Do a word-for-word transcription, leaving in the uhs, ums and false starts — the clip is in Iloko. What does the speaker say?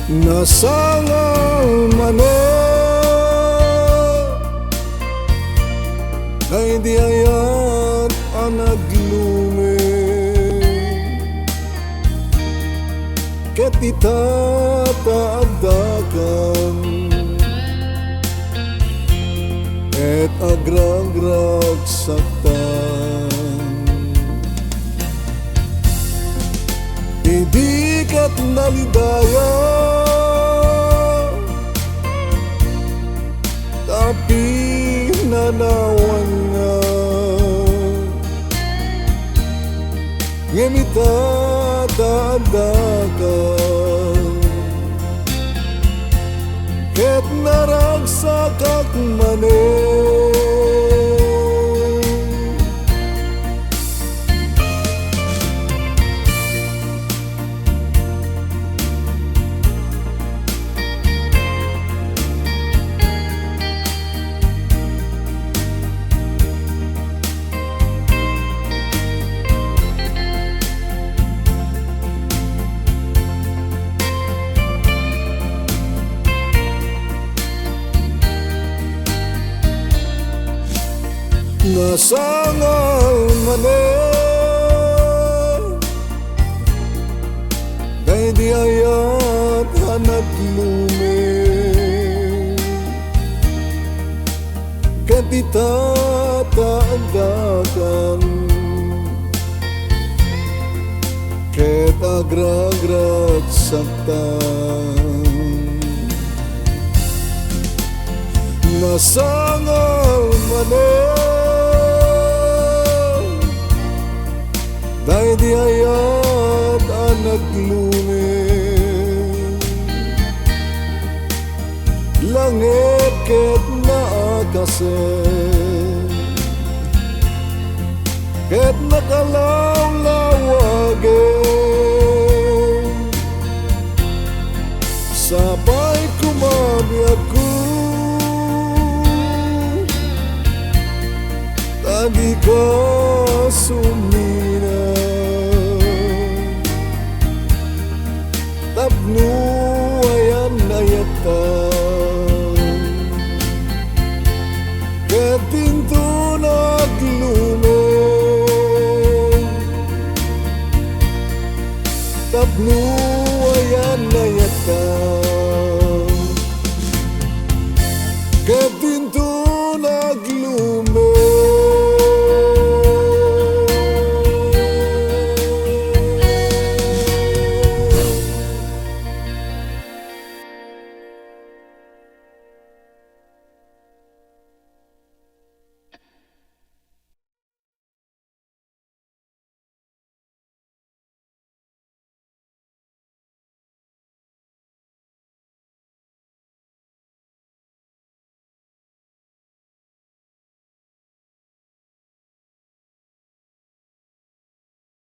Nasangal manen daydi ayat a naglumeng ket ita ta addakan ket agragragsaktan. Idi ket nalidayaw ta pinanawanna, ngem ita ta addakan ket naragsakak manen. Nasangal manen daydi ayat a naglumeng ket ita ta addakan ket agragragsaktan. Nasangal manen daydi ayat a naglumeng. Langit ket naakasen ket nakalawlawagen. Sapay koma biagko, ta dika sumipnget.